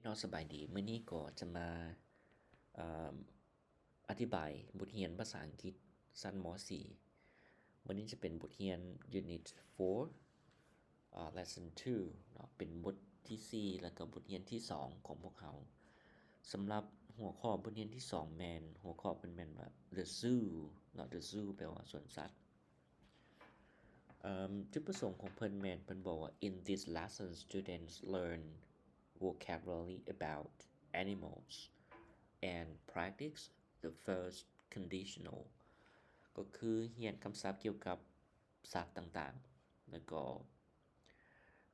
ເນາະ ສະບາຍດີ. ມື້ນີ້ກໍຈະມາ ເອີ່ມ ອະທິບາຍບົດຮຽນພາສາອັງກິດຊັ້ນ ມ.ສີ່. ມື້ນີ້ຈະເປັນບົດຮຽນ Unit four ເອີ່ Lesson two ເນາະ, ເປັນບົດທີສີ່ ແລ້ວກໍບົດຮຽນທີສອງຂອງພວກເຮົາ. ສຳລັບຫົວຂໍ້ບົດຮຽນທີສອງແມ່ນ ຫົວຂໍ້ເພິ່ນແມ່ນວ່າ The Zoo ເນາະ, The Zoo ແປວ່າສວນສັດ. ເອີ່ມ ຈຸດປະສົງຂອງເພິ່ນແມ່ນ ເພິ່ນບອກວ່າ In this lesson, students learn vocabulary about animals and practice the first conditional. ກໍຄືຮຽນຄຳສັບກ່ຽວກັບສັດຕ່າງໆ ແລ້ວກໍ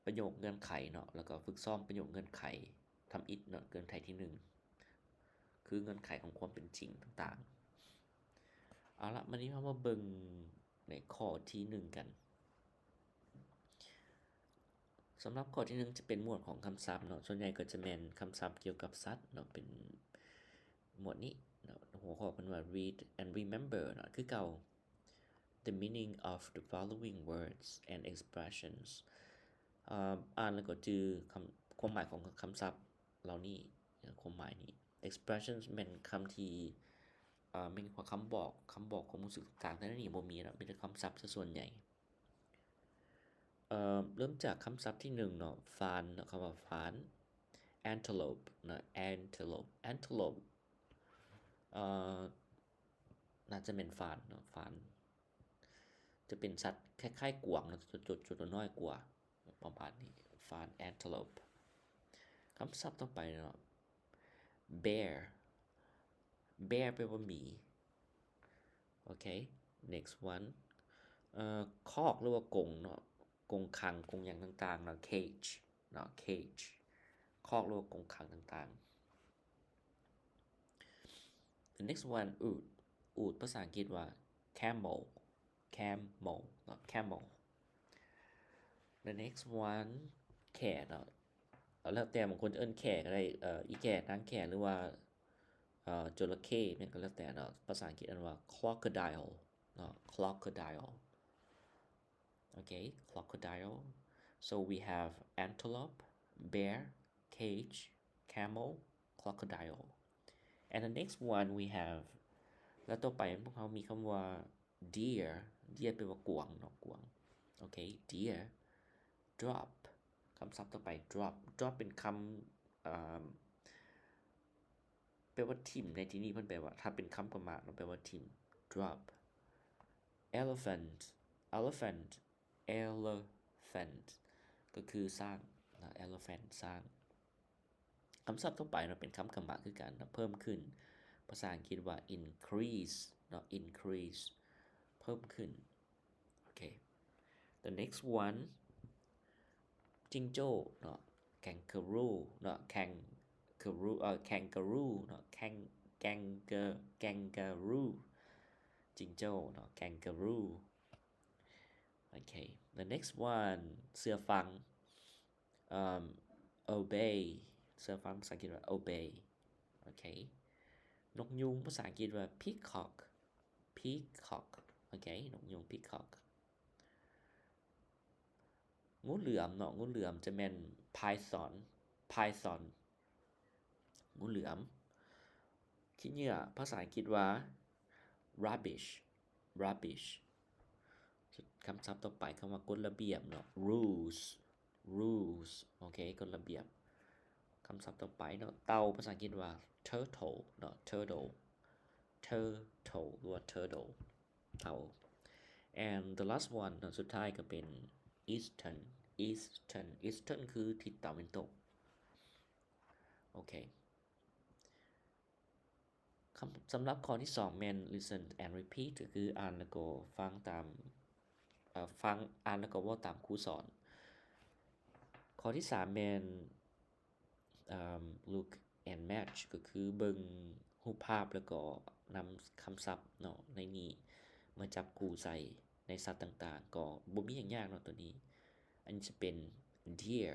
ປະໂຫຍກເງື່ອນໄຂເນາະ, ແລ້ວກໍຝຶກຊ້ອມປະໂຫຍກເງື່ອນໄຂທຳອິດເນາະ, ເງື່ອນໄຂທີໜຶ່ງ ຄືເງື່ອນໄຂຂອງຄວາມເປັນຈິງຕ່າງໆ. ເອົາລະ, ມື້ນີ້ເຮົາມາເບິ່ງ ໃນຂໍ້ທີໜຶ່ງກັນ. ສຳລັບຂໍ້ທີໜຶ່ງຈະເປັນໝວດຂອງຄຳສັບເນາະ, ສ່ວນໃຫຍ່ກໍຈະແມ່ນຄຳສັບກ່ຽວກັບສັດເນາະ, ເປັນໝວດນີ້ເນາະ. ຫົວຂໍ້ເພິ່ນວ່າ Read and remember ເນາະ, ຄືເກົ່າ The meaning of the following words and expressions. ເອີ່ມ ອ່ານແລ້ວກໍຈື່ຄຳ ຄວາມໝາຍຂອງຄຳສັບເຫຼົ່ານີ້, ຄວາມໝາຍນີ້. Expressions ແມ່ນຄຳທີ່ ເອີ່ ແມ່ນຄຳບອກ, ຄຳບອກຄວາມຮູ້ສຶກຕ່າງໆ, ແຕ່ໃນນີ້ບໍ່ມີເນາະ, ມີແຕ່ຄຳສັບຊະສ່ວນໃຫຍ່. ເອີ່ ເລີ່ມຈາກຄຳສັບທີໜຶ່ງເນາະ, ຟານເນາະ, ຄຳວ່າຟານ. Antelope ເນາະ, antelope, antelope ເອີ່ ໜ້າຈະແມ່ນຟານເນາະ, ຟານ. ຈະເປັນສັດຄ້າຍໆກວາງເນາະ, ຈະ ຈະ ຈະຕົວນ້ອຍກວ່າ ປະມານນີ້, ຟານ antelope. ຄຳສັບຕໍ່ໄປເນາະ bear, bear ແປວ່າໝີ. ໂອເຄ next one ເອີ່ ຄອກ ຫຼືວ່າກົງເນາະ, ກົງຂັງ ກົງຫຍັງຕ່າງໆເນາະ, cage ເນາະ, cage ຄອກ ຫຼືວ່າກົງຂັງຕ່າງໆ. The next one ອູດ, ອູດພາສາອັງກິດວ່າ camel, camel ເນາະ, camel. The next one ແຂ້ເນາະ, ແລ້ວແຕ່ບາງຄົນຈະເອີ້ນແຂ້ກໍໄດ້, ເອີ່ ອີ່ແຂ້, ນາງແຂ້ ຫຼືວ່າ ເອີ່ ຈົລະເຂ້ ແມ່ນກໍແລ້ວແຕ່ເນາະ. ພາສາອັງກິດອ່ານວ່າ crocodile ເນາະ, crocodile. Okay, crocodile. So we have antelope, bear, cage, camel, crocodile. And the next one we have, ແລ້ວຕໍ່ໄປພວກເຮົາມີຄຳວ່າ deer, deer ແປວ່າກວາງເນາະ, ກວາງ. Okay, deer. Drop. ຄຳສັບຕໍ່ໄປ drop, drop ເປັນຄຳ ເອີ່ມ ແປວ່າຖິ້ມ. ໃນທີ່ນີ້ເພິ່ນແປວ່າ ຖ້າເປັນຄຳກຳມະເນາະ ແປວ່າຖິ້ມ drop. Elephant, elephant, elephant ກໍຄືຊ້າງນະ, elephant ຊ້າງ. ຄຳສັບຕໍ່ໄປເນາະ ເປັນຄຳກຳມະຄືກັນເນາະ, ເພີ່ມຂຶ້ນ. ພາສາອັງກິດວ່າ increase ເນາະ, increase ເພີ່ມຂຶ້ນ. Okay. The next one ຈິງໂຈ້ເນາະ, kangaroo ເນາະ, kangaroo ເອີ່ kangaroo ເນາະ, kang- kang- kangaroo ຈິງໂຈ້ເນາະ, kangaroo. Okay. The next one ເສືອຟັງ ເອີ່ມ obey ເສືອຟັງພາສາອັງກິດວ່າ obey. Okay. ນົກຍູງພາສາອັງກິດວ່າ peacock, peacock. Okay. ນົກຍູງ peacock. ງູເຫຼືອມເນາະ, ງູເຫຼືອມຈະແມ່ນ python, python ງູເຫຼືອມ. ຂີ້ເຫຍື້ອພາສາອັງກິດວ່າ rubbish, rubbish. ຄຳສັບຕໍ່ໄປ ຄຳວ່າກົດລະບຽບເນາະ, rules, rules. Okay. ກົດລະບຽບ. ຄຳສັບຕໍ່ໄປເນາະ, ເຕົ່າພາສາອັງກິດວ່າ turtle ເນາະ, turtle, turtle ຫຼືວ່າ turtle ເຕົ່າ. And the last one ເນາະ, ສຸດທ້າຍກໍເປັນ eastern, eastern, eastern ຄືທິດຕາເວັນຕົກ. Okay. ຄຳ ສຳລັບຂໍ້ທີສອງແມ່ນ listen and repeat ກໍຄືອ່ານແລ້ວກໍຟັງຕາມ ເອີ່ ຟັງ ອ່ານແລ້ວກໍເວົ້າຕາມຄູສອນ. ຂໍ້ທີສາມແມ່ນ ເອີ່ມ look and match ກໍຄືເບິ່ງຮູບພາບແລ້ວກໍນຳຄຳສັບເນາະໃນນີ້ມາຈັບຄູ່ໃສ່ໃນສັດຕ່າງໆ, ກໍບໍ່ມີຫຍັງຍາກເນາະຕົວນີ້. ອັນນີ້ຈະເປັນ deer,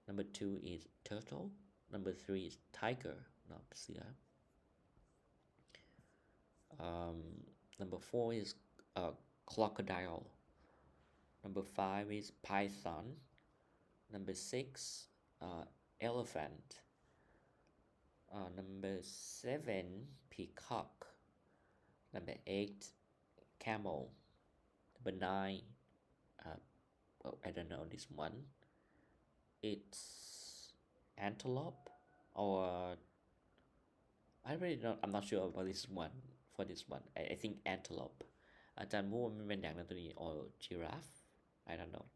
number two is turtle, number three is tiger ເນາະ ເສືອ. Um, number four is, uh, crocodile. Number five is python. Number six, uh, elephant. Uh, number seven, peacock. Number eight, camel. Number nine, uh, oh, I don't know this one. It's antelope or I really don't, I'm not sure about this one, for this one. I, I think antelope. ອາຈານບໍ່ຮູ້ວ່າມັນແມ່ນຫຍັງນະໂຕນີ້ or giraffe. I don't know.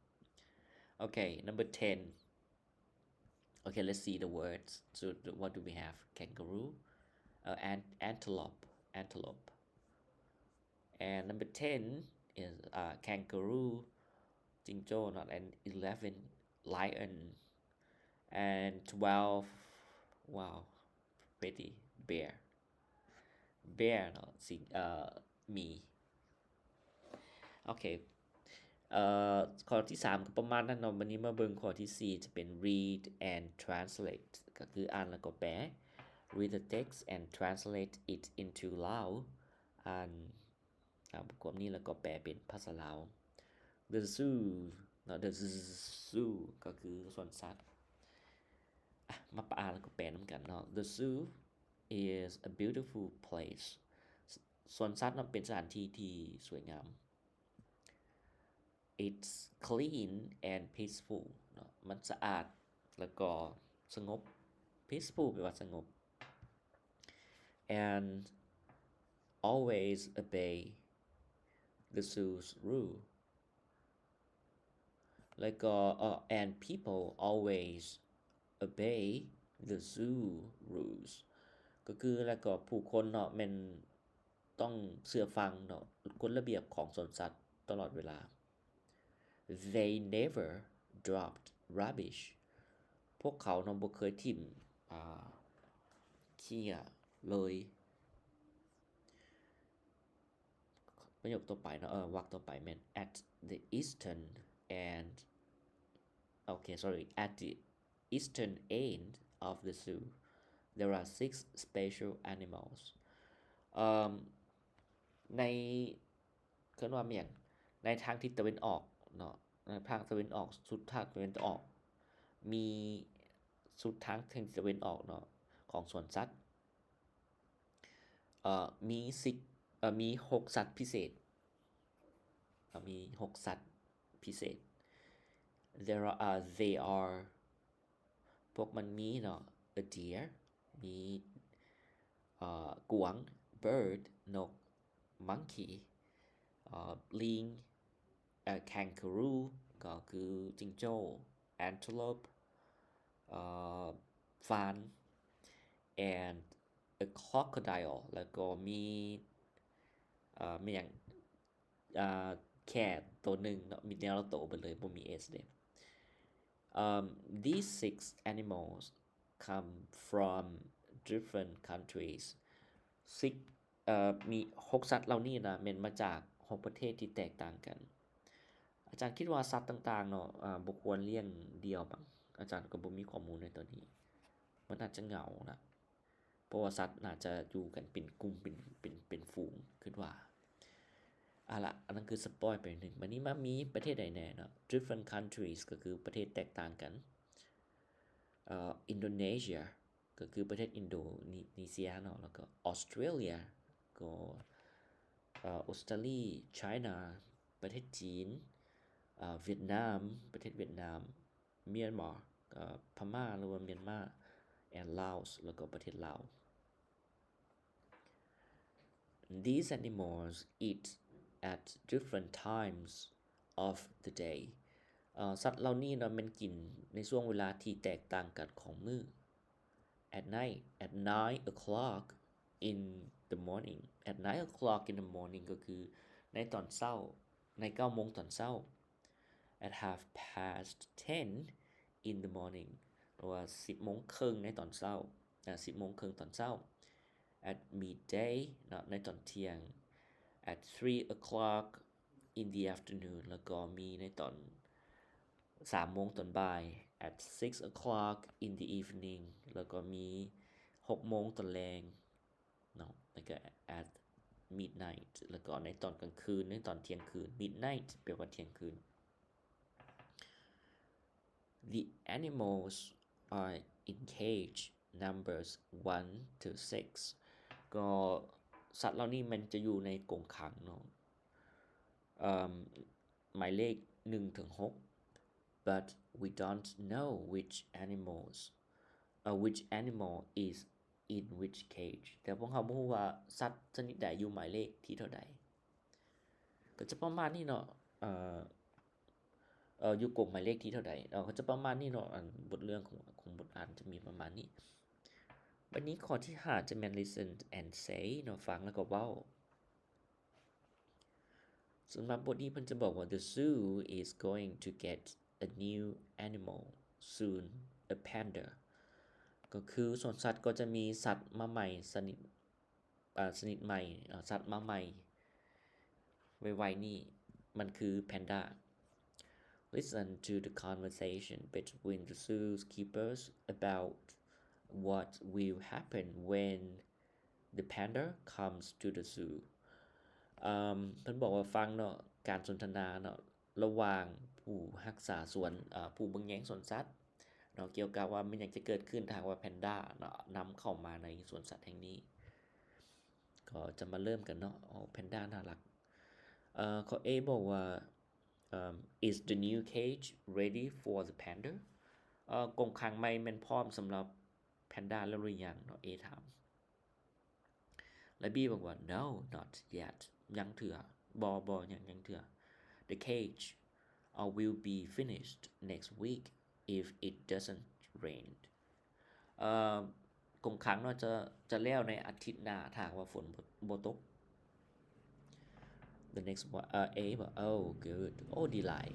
Okay, number ten. Okay, let's see the words. So, the, what do we have? Kangaroo, uh, an-, antelope, antelope. And number ten is, uh, kangaroo, ຈິງໂຈ້ເນາະ, and eleven, lion, and twelve, wow, pretty, bear. Bear ເນາະ ຊິງ ເອີ ໝີ. ໂອເຄ ເອີ ຂໍ້ທີສາມກໍປະມານນັ້ນເນາະ. ບັດນີ້ມາເບິ່ງຂໍ້ທີສີ່ ຈະເປັນ read and translate ກໍຄືອ່ານແລ້ວກໍແປ. Read the text and translate it into Lao. ອ່ານ ອ່າ ບົດຄວາມນີ້ແລ້ວກໍແປເປັນພາສາລາວ. The zoo ເນາະ the zoo ກໍຄືສວນສັດ. ອ່ະ ມາປະ ອ່ານແລ້ວກໍແປນຳກັນເນາະ. The zoo is a beautiful place. ສ- ສວນສັດເນາະ ເປັນສະຖານທີ່ທີ່ສວຍງາມ. It's clean and peaceful ເນາະ ມັນສະອາດ ແລ້ວກໍສະຫງົບ. Peaceful ແປວ່າສະຫງົບ. And always obey the zoo's rule. ແລ້ວກໍ ເອີ and people always obey the zoo rules. ກໍຄື ແລ້ວກໍຜູ້ຄົນເນາະ ແມ່ນຕ້ອງເຊື່ອຟັງເນາະ ກົດລະບຽບຂອງສວນສັດຕະຫຼອດເວລາ. They never dropped rubbish. ພວກເຂົາເນາະ ບໍ່ເຄີຍຖິ້ມ ອ່າ ເຂີ້ຍເລີຍ. ປະໂຫຍກຕໍ່ໄປເນາະ ເອີ ວັກຕໍ່ໄປແມ່ນ at the eastern and, ໂອເຄ sorry, at the eastern end of the zoo, there are six special animals. ເອີ ໃນ ເອີ້ນວ່າແມ່ນຫຍັງ ໃນທາງທິດຕາເວັນອອກເນາະ ໃນທາງຕາເວັນອອກ ສຸດທາງຕາເວັນອອກ ມີ ສຸດທາງທິດຕາເວັນອອກເນາະ ຂອງສວນສັດ ເອີ ມີ six ເອີ ມີ six ສັດພິເສດ ເອີ ມີ six ສັດພິເສດ. There are, they are ພວກມັນມີເນາະ a deer ມີ ເອີ ກວາງ bird ນົກ monkey ເອີ ລີງ ເອີ kangaroo ກໍຄືຈິງໂຈ້ antelope ເອີ ຟານ and a crocodile ແລ້ວກໍມີ ເອີ ມີຫຍັງ ເອີ ແຂ້ໂຕໜຶ່ງເນາະ ມີແຕ່ລະໂຕເບິດເລີຍ ບໍ່ມີ S ເດ້. Um, these six animals come from different countries. Six ເອີ ມີ six ສັດເຫຼົ່ານີ້ນະ ແມ່ນມາຈາກ six ປະເທດທີ່ແຕກຕ່າງກັນ. ອາຈານຄິດວ່າສັດຕ່າງໆເນາະ ເອີ ບໍ່ຄວນລ້ຽງດ່ຽວມັງ. ອາຈານກໍບໍ່ມີຂໍ້ມູນໃນຕອນນີ້. ມັນອາດຈະເຫງົານະ. ເພາະວ່າສັດໜ້າຈະຢູ່ກັນເປັນກຸ່ມ ເປັນ ເປັນ ເປັນຝູງ ຄິດວ່າ. ເອົາລະ ອັນນັ້ນຄືສະປອຍໄປໜຶ່ງ. ບາດນີ້ມາມີປະເທດໃດແດ່ເນາະ? Different countries ກໍຄືປະເທດແຕກຕ່າງກັນ. ເອີ Indonesia ກໍຄືປະເທດອິນໂດນີເຊຍເນາະ, ແລ້ວກໍ Australia ກໍ ເອີ Australia, China ປະເທດຈີນ, ເອີ Vietnam ປະເທດຫວຽດນາມ, Myanmar ກໍພະມ້າ ຫຼືວ່າມຽນມາ and Laos ແລ້ວກໍປະເທດລາວ. These animals eat at different times of the day. ເອີ ສັດເຫຼົ່ານີ້ເນາະ ແມ່ນກິນໃນຊ່ວງເວລາທີ່ແຕກຕ່າງກັນຂອງມື້. At night, at nine o'clock in the morning. At nine o'clock in the morning ກໍຄືໃນຕອນເຊົ້າ, ໃນເກົ້າໂມງຕອນເຊົ້າ. At half past ten in the morning ຫຼືວ່າສິບໂມງເຄິ່ງໃນຕອນເຊົ້າ, ອາ ສິບໂມງເຄິ່ງຕອນເຊົ້າ. At midday ເນາະ ໃນຕອນທ່ຽງ. At three o'clock in the afternoon ແລ້ວກໍມີໃນຕອນສາມໂມງຕອນບ່າຍ. At six o'clock in the evening ແລ້ວກໍມີຫົກໂມງຕອນແລງເນາະ, ແລ້ວກໍ at midnight ແລ້ວກໍໃນຕອນກາງຄືນ, ໃນຕອນທ່ຽງຄືນ. Midnight ແປວ່າທ່ຽງຄືນ. The animals are in cage numbers one to six ກໍສັດເຫຼົ່ານີ້ມັນຈະຢູ່ໃນກົງຂັງເນາະ ເອີ່ມ ໝາຍເລກໜຶ່ງເຖິງຫົກ but we don't know which animals ເອີ່ which animal is in which cage ແຕ່ພວກເຮົາບໍ່ຮູ້ວ່າສັດຊະນິດໃດຢູ່ໝາຍເລກທີເທົ່າໃດ ກໍຈະປະມານນີ້ເນາະ ເອີ່ ເອີ່ ຢູ່ກົງໝາຍເລກທີເທົ່າໃດ ເອີ່ ກໍຈະປະມານນີ້ເນາະ ອັນບົດເລື່ອງຂອງ ຂອງບົດອ່ານຈະມີປະມານນີ້. ບັດນີ້ຂໍ້ທີຫ້າຈະແມ່ນ listen and say ເນາະ ຟັງແລ້ວກໍເວົ້າ. ສຳລັບບົດນີ້ເພິ່ນຈະບອກວ່າ The zoo is going to get a new animal soon, a panda. ກໍຄືສວນສັດກໍຈະມີສັດມາໃໝ່ຊະນິດ ເອີ່ ຊະນິດໃໝ່ ເອີ່ ສັດມາໃໝ່ໄວໆນີ້ ມັນຄືແພນດ້າ. Listen to the conversation between the zookeepers about what will happen when the panda comes to the zoo. ເອີ່ມ ເພິ່ນບອກວ່າຟັງເນາະ ການສົນທະນາເນາະ ລະຫວ່າງຜູ້ຮັກສາສວນ ເອີ່ ຜູ້ເບິ່ງແຍງສວນສັດເນາະ ກ່ຽວກັບວ່າແມ່ນຫຍັງຈະເກີດຂຶ້ນຖ້າຫາກວ່າແພນດ້າເນາະ ນຳເຂົ້າມາໃນສວນສັດແຫ່ງນີ້ ກໍຈະມາເລີ່ມກັນເນາະ. ໂອ້ ແພນດ້າໜ້າລັກ. ເອີ່ ຂໍ້ A ບອກວ່າ ເອີ່ມ Is the new cage ready for the panda? ເອີ່ ກົງຂັງໃໝ່ແມ່ນພ້ອມສຳລັບແພນດ້າແລ້ວຫຼືຍັງເນາະ A ຖາມ. ແລະ B ບອກວ່າ No, not yet. ຍັງເທື່ອ. ບໍ່ ບໍ່ ຍັງ ຍັງເທື່ອ. The cage, uh, will be finished next week if it doesn't rain. ເອີ່ ກົງຂັງເນາະ ຈະ ຈະແລ້ວໃນອາທິດໜ້າ ຖ້າຫາກວ່າຝົນບໍ່ ບໍ່ຕົກ. The next one, uh, A ບອກ Oh, good. ໂອ້ ດີຫຼາຍ.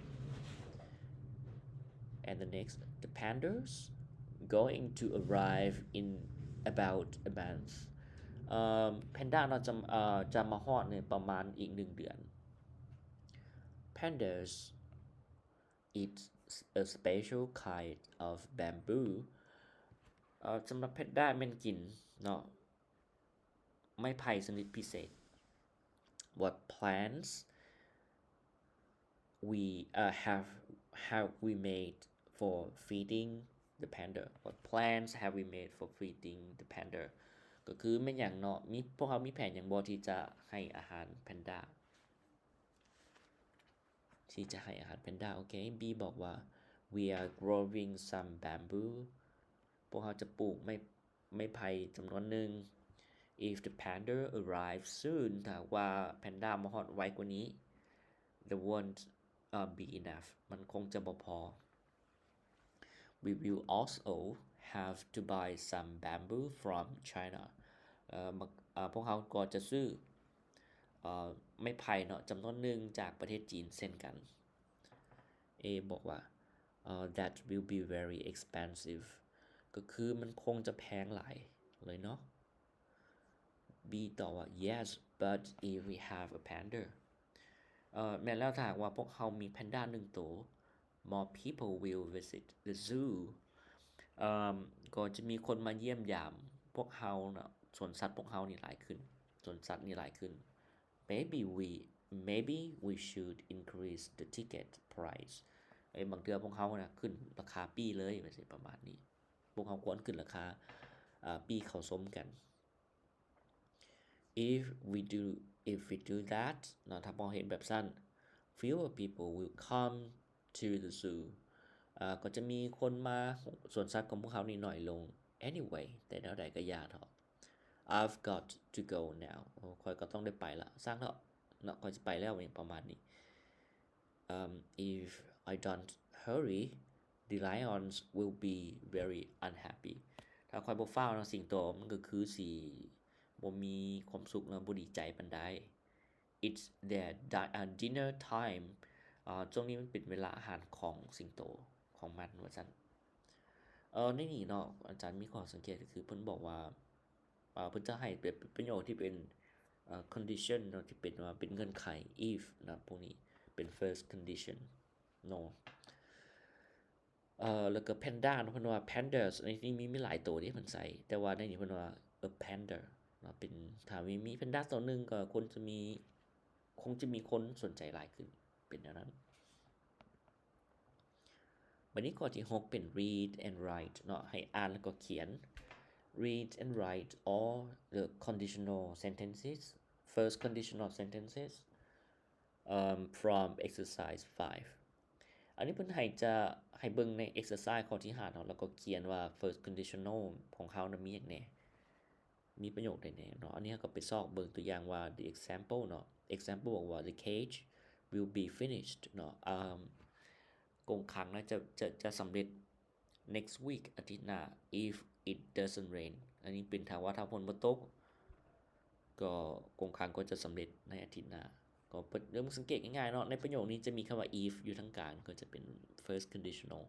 And the next, the panda's going to arrive in about a month. ເອີ່ມ ແພນດ້າເນາະ ຈະ ເອີ່ ຈະມາຮອດໃນປະມານອີກໜຶ່ງເດືອນ. Pandas eat a special kind of bamboo. ເອີ່ ສຳລັບແພນດ້າແມ່ນກິນເນາະ ໄມ້ໄຜ່ຊະນິດພິເສດ. What plans we, uh, have, have we made for feeding the panda? What plans have we made for feeding the panda? ກໍຄືແມ່ນຫຍັງເນາະ ມີ ພວກເຮົາມີແຜນຫຍັງບໍ່ທີ່ຈະໃຫ້ອາຫານແພນດ້າ? ທີ່ຈະໃຫ້ອາຫານແພນດ້າ. ໂອເຄ B ບອກວ່າ We are growing some bamboo. ພວກເຮົາຈະປູກໄມ້ ໄມ້ໄຜ່ຈຳນວນໜຶ່ງ. If the panda arrives soon, ຖ້າຫາກວ່າແພນດ້າມາຮອດໄວກວ່ານີ້ there won't, uh, be enough. ມັນຄົງຈະບໍ່ພໍ. We will also have to buy some bamboo from China. ເອີ ພວກເຮົາກໍຈະຊື້ ເອີ ໄມ້ໄຜ່ເນາະ ຈຳນວນໜຶ່ງຈາກປະເທດຈີນເຊັ່ນກັນ. A ບອກວ່າ That will be very expensive. ກໍຄືມັນຄົງຈະແພງຫຼາຍເລີຍເນາະ. B ຕອບວ່າ Yes, but if we have a panda. ເອີ ແມ່ນແລ້ວ ຖ້າຫາກວ່າພວກເຮົາມີແພນດ້າໜຶ່ງໂຕ more people will visit the zoo. ເອີ ກໍຈະມີຄົນມາຢ້ຽມຢາມພວກເຮົາເນາະ ສວນສັດພວກເຮົານີ້ຫຼາຍຂຶ້ນ ສວນສັດນີ້ຫຼາຍຂຶ້ນ. Maybe we, maybe we should increase the ticket price. ເອີ ບາງເທື່ອພວກເຮົານະຂຶ້ນລາຄາປີ້ເລີຍ ວ່າຊິປະມານນີ້. ພວກເຮົາຄວນຂຶ້ນລາຄາ ເອີ ປີ້ເຂົ້າຊົມກັນ. If we do, if we do that ເນາະ ຖ້າພວກເຮົາເຮັດແບບຊັ້ນ fewer people will come to the zoo. ເອີ ກໍຈະມີຄົນມາສວນສັດຂອງພວກເຮົານີ້ໜ້ອຍລົງ anyway. ແຕ່ແນວໃດກໍຢ່າເຖາະ. I've got to go now. ໂອ້ ຂ້ອຍກໍຕ້ອງໄດ້ໄປລະ ຊ່າງເຖາະເນາະ ຂ້ອຍຊິໄປແລ້ວ ຫຍັງປະມານນີ້. Um, if I don't hurry, the lions will be very unhappy. ຖ້າຂ້ອຍບໍ່ຟ້າວເນາະ ສິງໂຕມັນກໍຄືຊິບໍ່ມີຄວາມສຸກເນາະ ບໍ່ດີໃຈປານໃດ. It's their di-, uh, dinner time. ເອີ ຊ່ວງນີ້ມັນເປັນເວລາອາຫານຂອງສິງໂຕ ຂອງມັນ ວ່າຊັ້ນ. ເອີ ໃນນີ້ເນາະ ອາຈານມີຂໍ້ສັງເກດ ກໍຄືເພິ່ນບອກວ່າ ເອີ ເພິ່ນຈະໃຫ້ເປັນປະໂຫຍກທີ່ເປັນ ເອີ condition ເນາະ ທີ່ເປັນວ່າເປັນເງື່ອນໄຂ if ນະ ພວກນີ້ເປັນ first condition ເນາະ. ເອີ ແລ້ວກໍ panda ເນາະ ເພິ່ນວ່າ pandas ໃນທີ່ນີ້ມີ ມີຫຼາຍໂຕເດ້ເພິ່ນໃສ່ ແຕ່ວ່າໃນນີ້ເພິ່ນວ່າ a panda ເນາະ ເປັນ ຖ້າມີ ມີ panda ໂຕໜຶ່ງ ກໍຄົນຈະມີ ຄົງຈະມີຄົນສົນໃຈຫຼາຍຂຶ້ນ ເປັນແນວນັ້ນ. ບັດນີ້ຂໍ້ທີຫົກເປັນ read and write ເນາະ ໃຫ້ອ່ານແລ້ວກໍຂຽນ read and write all the conditional sentences, first conditional sentences, um, from exercise five. ອັນນີ້ເພິ່ນໃຫ້ຈະ ໃຫ້ເບິ່ງໃນ exercise ຂໍ້ທີຫ້າເນາະ ແລ້ວກໍຂຽນວ່າ first conditional ຂອງເຮົານະມີຫຍັງແດ່ ມີປະໂຫຍກໃດແດ່ເນາະ. ອັນນີ້ເຮົາກໍໄປຊອກເບິ່ງຕົວຢ່າງວ່າ the example ເນາະ example ບອກວ່າ the cage will be finished ເນາະ ອາ ກົງຂັງນະ ຈະ ຈະ ຈະສຳເລັດ next week ອາທິດໜ້າ if it doesn't rain. ອັນນີ້ເປັນຖ້າວ່າ ຖ້າຝົນບໍ່ຕົກ ກໍກົງຂັງກໍຈະສຳເລັດໃນອາທິດໜ້າ. ກໍເປີດ ເລີ່ມສັງເກດງ່າຍໆເນາະ ໃນປະໂຫຍກນີ້ຈະມີຄຳວ່າ if ຢູ່ທາງກາງ ກໍຈະເປັນ first conditional.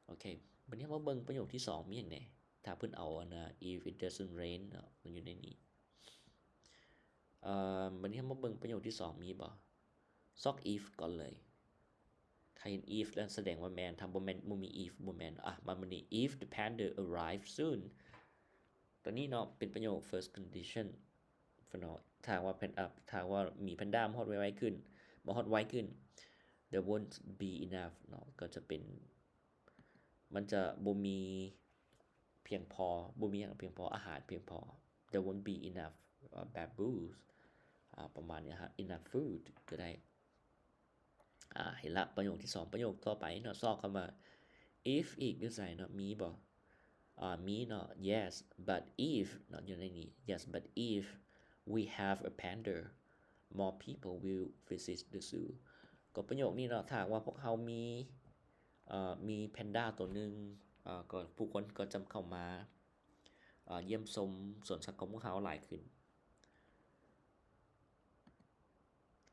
ໂອເຄ ບັດນີ້ເຮົາມາເບິ່ງປະໂຫຍກທີສອງມີຫຍັງແດ່ ຖ້າເພິ່ນເອົາອັນນະ if it doesn't rain ເນາະ ມັນຢູ່ໃນນີ້. ເອີ ບັດນີ້ເຮົາມາເບິ່ງປະໂຫຍກທີສອງມີບໍ່? ຊອກ if ກ່ອນເລີຍ. ຖ້າເຫັນ if ແລ້ວສະແດງວ່າແມ່ນ, ຖ້າບໍ່ແມ່ນ ບໍ່ມີ if ບໍ່ແມ່ນ. ອ່ະ ມາບັດນີ້ if the panda arrives soon ຕົວນີ້ເນາະ ເປັນປະໂຫຍກ first condition ເນາະ ຖ້າຫາກວ່າ panda ຖ້າຫາກວ່າໝີແພນດ້າມາຮອດໄວໆຂຶ້ນ ມາຮອດໄວຂຶ້ນ there won't be enough ເນາະ ກໍຈະເປັນ ມັນຈະບໍ່ມີພຽງພໍ ບໍ່ມີຫຍັງພຽງພໍ ອາຫານພຽງພໍ there won't be enough bamboos ອາ ປະມານນີ້ enough food ກໍໄດ້. ອາ ເຫັນລະ ປະໂຫຍກທີສອງ ປະໂຫຍກຕໍ່ໄປເນາະ ຊອກຄຳວ່າ if ອີກຢູ່ໃສເນາະ ມີບໍ່? ອາ ມີເນາະ yes but if ເນາະ ຢູ່ໃນນີ້ yes but if we have a panda more people will visit the zoo. ກໍປະໂຫຍກນີ້ເນາະ ຖ້າຫາກວ່າພວກເຮົາມີ ເອີ ມີແພນດ້າຕົວໜຶ່ງ ເອີ ກໍຜູ້ຄົນກໍຈະເຂົ້າມາ ເອີ ຢ້ຽມຊົມສວນສັດຂອງພວກເຮົາຫຼາຍຂຶ້ນ.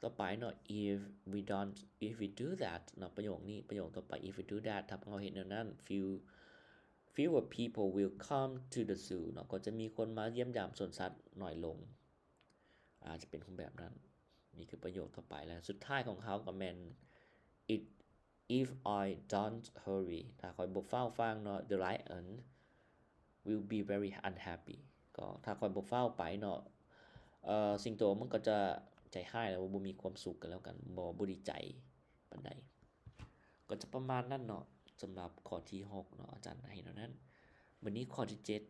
ຕໍ່ໄປເນາະ if we don't if we do that ເນາະ ປະໂຫຍກນີ້ ປະໂຫຍກຕໍ່ໄປ if we do that ຖ້າພວກເຮົາເຮັດແນວນັ້ນ few fewer people will come to the zoo ເນາະ ກໍຈະມີຄົນມາຢ້ຽມຢາມສວນສັດໜ້ອຍລົງ ອາດຈະເປັນຮູບແບບນັ້ນ. ນີ້ຄືປະໂຫຍກຕໍ່ໄປ ແລະ ສຸດທ້າຍຂອງເຮົາກໍແມ່ນ it if I don't hurry ຖ້າຂ້ອຍບໍ່ຟ້າວຟັ່ງເນາະ the lion will be very unhappy ກໍຖ້າຂ້ອຍບໍ່ຟ້າວໄປເນາະ ເອີ ສິງໂຕມັນກໍຈະໃຈຮ້າຍ ແລ້ວບໍ່ມີຄວາມສຸກກັນແລ້ວກັນ ບໍ່ ບໍ່ດີໃຈປານໃດ. ກໍຈະປະມານນັ້ນເນາະ ສຳລັບຂໍ້ທີຫົກເນາະ ອາຈານໃຫ້ເທົ່ານັ້ນ. ບັດນີ້ຂໍ້ທີເຈັດ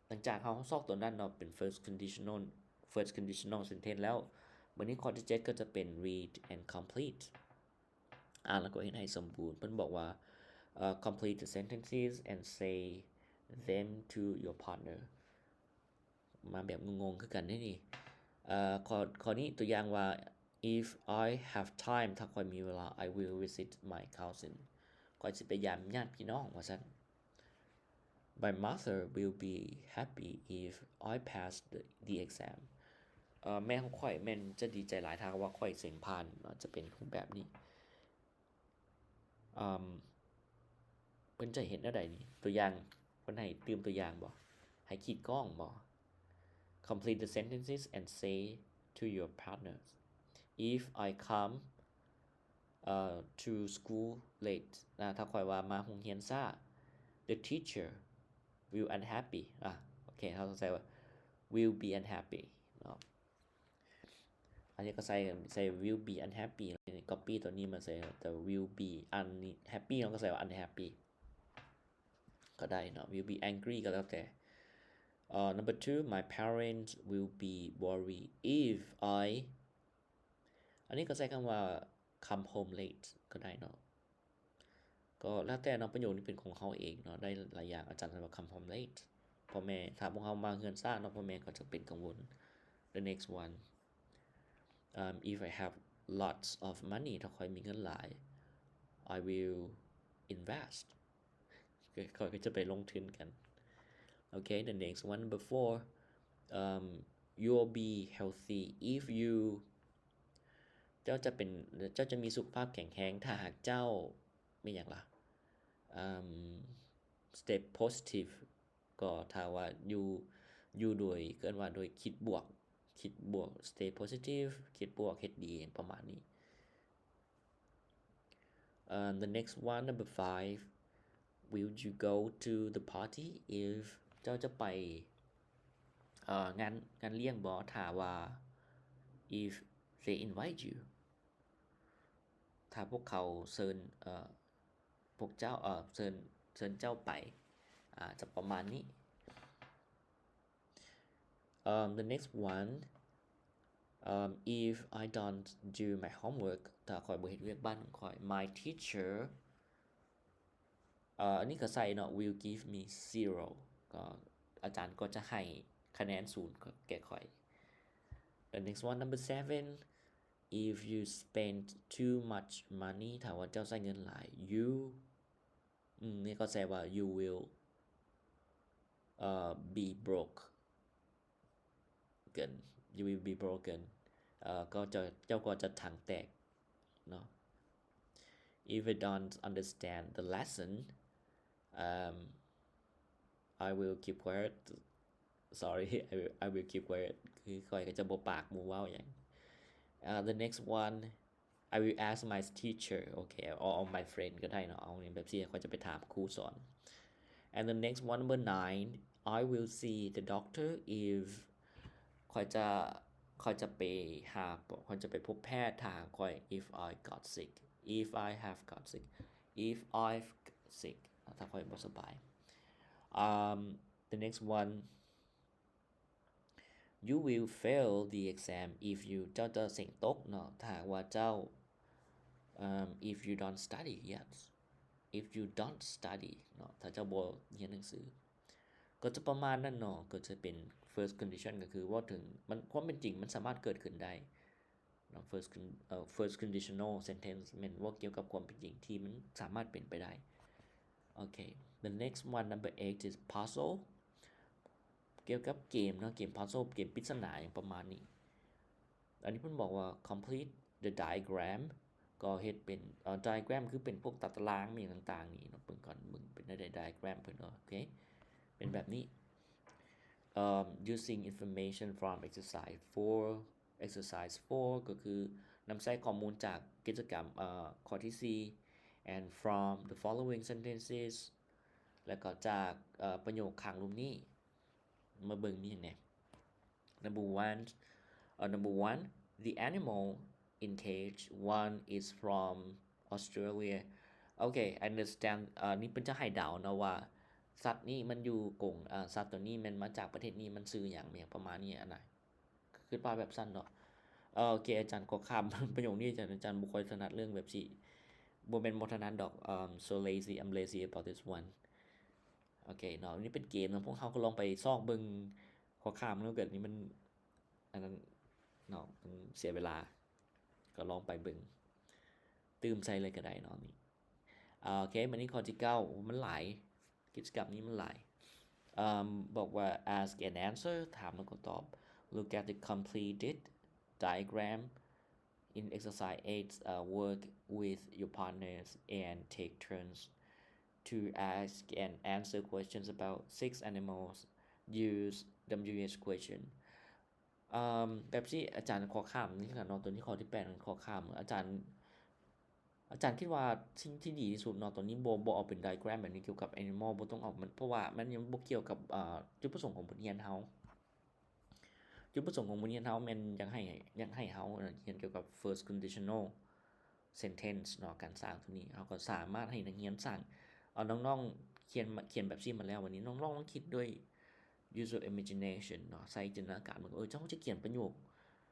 ຫຼັງຈາກເຮົາຊອກຕົວນັ້ນເນາະ ເປັນ first conditional first conditional sentence ແລ້ວ ບັດນີ້ຂໍ້ທີເຈັດກໍຈະເປັນ read and complete ອ່ານແລ້ວກໍເຮັດໃຫ້ສົມບູນ. ເພິ່ນບອກວ່າ ເອີ complete the sentences and say them to your partner. ມາແບບງົງໆຄືກັນເດ້ນີ້ ເອີ ຂໍ້ ຂໍ້ນີ້ຕົວຢ່າງວ່າ if I have time ຖ້າຂ້ອຍມີເວລາ I will visit my cousin ຂ້ອຍຊິໄປຢາມຍາດພີ່ນ້ອງ ວ່າຊັ້ນ. My mother will be happy if I pass the the exam. ເອີ ແມ່ຂອງຂ້ອຍແມ່ນຈະດີໃຈຫຼາຍຖ້າຫາກວ່າຂ້ອຍເສັງຜ່ານເນາະ ຈະເປັນຮູບແບບນີ້. ເອີ ເພິ່ນຈະເຮັດແນວໃດນີ້? ຕົວຢ່າງ ເພິ່ນໃຫ້ຕື່ມຕົວຢ່າງບໍ່? ໃຫ້ຂີດກ້ອງບໍ່? Complete the sentences and say to your partners, if I come, uh, to school late ນະ ຖ້າຂ້ອຍວ່າມາໂຮງຮຽນຊ້າ the teacher will unhappy ອາ ໂອເຄ ເຮົາຕ້ອງໃສ່ວ່າ will be unhappy ເນາະ. ອັນນີ້ກໍໃສ່ ໃສ່ will be unhappy ແລ້ວ copy ຕົວນີ້ມາໃສ່ ແຕ່ will be unhappy ເຮົາກໍໃສ່ວ່າ unhappy ກໍໄດ້ເນາະ will be angry ກໍແລ້ວແຕ່. ເອີ number two, my parents will be worried if I ອັນນີ້ກໍໃຊ້ຄຳວ່າ come home late ກໍໄດ້ເນາະ. ກໍແລ້ວແຕ່ເນາະ ປະໂຫຍກນີ້ເປັນຂອງເຮົາເອງເນາະ ໄດ້ຫຼາຍຢ່າງ. ອາຈານວ່າ come home late ພໍ່ແມ່ ຖ້າພວກເຮົາມາເຮືອນຊ້າເນາະ ພໍ່ແມ່ກໍຈະເປັນກັງວົນ. The next one, um, if I have lots of money ຖ້າຂ້ອຍມີເງິນຫຼາຍ I will invest ຂ້ອຍກໍຈະໄປລົງທຶນກັນ. Okay, the next one, number four, um, you'll be healthy if you ເຈົ້າຈະເປັນ ເຈົ້າຈະມີສຸຂະພາບແຂງແຮງ ຖ້າຫາກເຈົ້າ ແມ່ນຫຍັງລະ ເອີ່ມ stay positive ກໍຖ້າວ່າຢູ່ ຢູ່ໂດຍ ເອີ້ນວ່າໂດຍຄິດບວກ ຄິດບວກ stay positive ຄິດບວກ ເຮັດດີ ປະມານນີ້. ເອີ່ມ the next one, number five, will you go to the party if ເຈົ້າຈະໄປ ເອີ່ມ ງານ ງານລ້ຽງບໍ່ ຖ້າວ່າ if they invite you ຖ້າພວກເຂົາເຊີນ ເອີ່ມ ພ ວກເຈົ້າ ເອີ ເຊີນ ເຊີນເຈົ້າໄປ ອາ ຈະປະມານນີ້. Um, the next one, um, if I don't do my homework, ຖ້າຂ້ອຍບໍ່ເຮັດວຽກບ້ານຂອງຂ້ອຍ my teacher ເອີ ອັນນີ້ກໍໃສ່ເນາະ will give me zero ກໍອາຈານກໍຈະໃຫ້ຄະແນນສູນແກ່ຂ້ອຍ. The next one, number seven, if you spend too much money, ຖ້າວ່າເຈົ້າໃຊ້ເງິນຫຼາຍ you ອືມ ນີ້ກໍແປວ່າ you will, uh, be broken, you will be broken, uh, ກໍຈະ ເຈົ້າກໍຈະຖັງແຕກເນາະ. If I don't understand the lesson, um, I will keep quiet. Sorry, I will, I will keep quiet. ຄືຂ້ອຍກໍຈະບໍ່ປາກບໍ່ເວົ້າຫຍັງ. Uh, the next one, I will ask my teacher, okay, or, or my friend ກໍໄດ້ເນາະ. ເອົານີ້ແບບຊີ້ ຂ້ອຍຈະໄປຖາມຄູສອນ. And the next one, number nine, I will see the doctor if ຂ້ອຍຈະ ຂ້ອຍຈະໄປຫາ ຂ້ອຍຈະໄປພົບແພດຖ້າຫາກຂ້ອຍ if I got sick, if I have got sick, if I've sick ຖ້າຂ້ອຍບໍ່ສະບາຍ. Um, the next one, you will fail the exam if you ເຈົ້າຈະເສັງຕົກເນາະ ຖ້າຫາກວ່າເຈົ້າ um, if you don't study, yes, if you don't study ເນາະ ຖ້າເຈົ້າບໍ່ຮຽນໜັງສື ກໍຈະປະມານນັ້ນເນາະ. ກໍຈະເປັນ first condition ກໍຄືເວົ້າເຖິງ ມັນ ຄວາມເປັນຈິງມັນສາມາດເກີດຂຶ້ນໄດ້ເນາະ. First con- ເອີ first conditional sentence ແມ່ນເວົ້າກ່ຽວກັບຄວາມເປັນຈິງທີ່ມັນສາມາດເປັນໄປໄດ້. Okay, the next one, number eight, is puzzle. ກ່ຽວກັບເກມເນາະ ເກມ puzzle ເກມປິດສະໜາຫຍັງປະມານນີ້. ອັນນີ້ເພິ່ນບອກວ່າ complete the diagram ກໍເຮັດເປັນ ເອີ diagram ຄືເປັນພວກຕາຕະລາງມີຫຍັງຕ່າງໆນີ້ເນາະ. ເບິ່ງກ່ອນ ເບິ່ງເປັນແນວໃດ diagram ເພິ່ນເນາະ. ໂອເຄ ເປັນແບບນີ້. Um, using information from exercise four, exercise four ກໍຄືນຳໃຊ້ຂໍ້ມູນຈາກກິດຈະກຳ ເອີ ຂໍ້ທີສີ່ and from the following sentences ແລ້ວກໍຈາກ ເອີ ປະໂຫຍກຂ້າງລຸ່ມນີ້. ມາເບິ່ງມີຫຍັງແດ່. Number one, uh, number one, the animal in cage one is from Australia. Okay, I understand. ເອີ ນີ້ເພິ່ນຈະໃຫ້ເດົາເນາະວ່າ ສັດນີ້ມັນຢູ່ກົງ ເອີ ສັດໂຕນີ້ແມ່ນມາຈາກປະເທດນີ້ ມັນຊື່ຫຍັງ ຫຍັງປະມານນີ້ຫັ້ນນະ. ຄິດວ່າແບບຊັ້ນເນາະ. ເອີ ໂອເຄ ອາຈານຂໍຂ້າມປະໂຫຍກນີ້ ອາຈານ ອາຈານບໍ່ຄ່ອຍຖະໜັດເລື່ອງແບບນີ້. ບໍ່ແມ່ນບໍ່ຖະໜັດດອກ. Um, so lazy, I'm lazy about this one. ໂອເຄເນາະ ນີ້ເປັນເກມເນາະ ພວກເຮົາກໍລອງໄປຊອກເບິ່ງ ຂໍຂ້າມເນາະ ແບບນີ້ມັນ ອັນນັ້ນເນາະ ມັນເສຍເວລາ ກໍລອງໄປເບິ່ງ ຕື່ມໃສ່ເລີຍກໍໄດ້ເນາະນີ້. ໂອເຄ ບາດນີ້ຂໍ້ທີເກົ້າ ໂອ້ ມັນຫຼາຍ ກິດຈະກຳນີ້ມັນຫຼາຍ. ເອີ ບອກວ່າ ask and answer ຖາມແລ້ວກໍຕອບ. Look at the completed diagram in exercise eight, uh, work with your partners and take turns to ask and answer questions about six animals. Use W H question. ເອີ ແບບຊີ້ ອາຈານຂໍຂ້າມນີ້ຄືກັນເນາະ ໂຕນີ້ຂໍ້ທີແປດ ຂໍຂ້າມ. ອາຈານ ອາຈານຄິດວ່າສິ່ງທີ່ດີທີ່ສຸດເນາະ ໂຕນີ້ບໍ່ ບໍ່ເອົາເປັນ diagram ແບບນີ້ ກ່ຽວກັບ animal ບໍ່ຕ້ອງເອົາມັນ ເພາະວ່າມັນຍັງບໍ່ກ່ຽວກັບ ເອີ ຈຸດປະສົງຂອງບົດຮຽນເຮົາ. ຈຸດປະສົງຂອງບົດຮຽນເຮົາແມ່ນຢາກໃຫ້ ຢາກໃຫ້ເຮົາຮຽນກ່ຽວກັບ first conditional sentence ເນາະ ການສ້າງໂຕນີ້ ເຮົາກໍສາມາດໃຫ້ນັກຮຽນສ້າງ ເອົາ ນ້ອງໆຂຽນ ຂຽນແບບຊີ້ມາແລ້ວ ບາດນີ້ນ້ອງໆລອງຄິດດ້ວຍ use your imagination ເນາະ ໃຊ້ຈິນຕະນາການເບິ່ງ ເອີ ເຈົ້າຈະຂຽນປະໂຫຍກ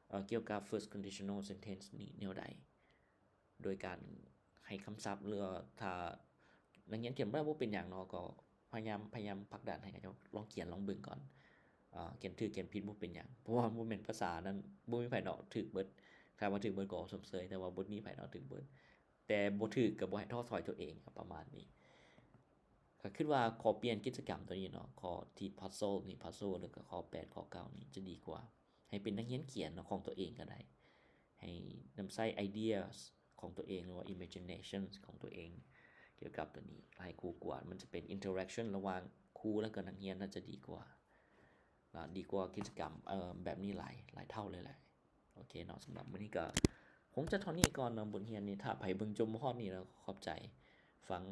ເອີ ກ່ຽວກັບ first conditional sentence ນີ້ແນວໃດ. ໂດຍການໃຫ້ຄຳສັບ ຫຼືວ່າຖ້ານັກຮຽນຂຽນບໍ່ໄດ້ບໍ່ເປັນຫຍັງເນາະ ກໍພະຍາຍາມ ພະຍາຍາມຜັກດັນໃຫ້ເຂົາເຈົ້າລອງຂຽນລອງເບິ່ງກ່ອນ. ອາ ຂຽນຖືກຂຽນຜິດບໍ່ເປັນຫຍັງ ເພາະວ່າມັນບໍ່ແມ່ນພາສານັ້ນ ບໍ່ມີໃຜເນາະຖືກເບິດ. ຖ້າວ່າຖືກເບິດກໍຊົມເຊີຍ ແຕ່ວ່າບໍ່ມີໃຜເນາະຖືກເບິດ ແຕ່ບໍ່ຖືກກໍບໍ່ໃຫ້ທໍ້ຖອຍຕົວເອງ ປະມານນີ້. ກໍຄິດວ່າຂໍປ່ຽນກິດຈະກຳໂຕນີ້ເນາະ ຂໍ້ທີ່ puzzle ນີ້ puzzle ແລ້ວກໍຂໍ້ແປດ ຂໍ້ເກົ້ານີ້ຈະດີກວ່າ ໃຫ້ເປັນນັກຮຽນຂຽນເນາະ ຂອງຕົວເອງກໍໄດ້ ໃຫ້ນຳໃຊ້ ideas ຂອງຕົວເອງ ຫຼືວ່າ imagination ຂອງຕົວເອງ ກ່ຽວກັບໂຕນີ້ ໃຫ້ຄູກວດ ມັນຈະເປັນ interaction ລະຫວ່າງຄູ ແລ້ວກໍນັກຮຽນ ໜ້າຈະດີກວ່າ ນະ ດີກວ່າກິດຈະກຳ ເອີ ແບບນີ້ຫຼາຍ ຫຼາຍເທົ່າເລີຍແຫຼະ. ໂອເຄເນາະ ສຳລັບມື້ນີ້ກໍຄົງຈະເທົ່ານີ້ກ່ອນເນາະ ບົດຮຽນນີ້. ຖ້າໃຜເບິ່ງຈົນມາຮອດນີ້ແລ້ວ ຂອບໃຈ ຟັງ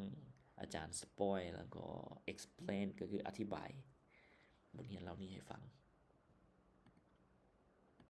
ອາຈານ spoil ແລ້ວກໍ explain ກໍຄືອະທິບາຍບົດຮຽນເຫຼົ່ານີ້ໃຫ້ຟັງ.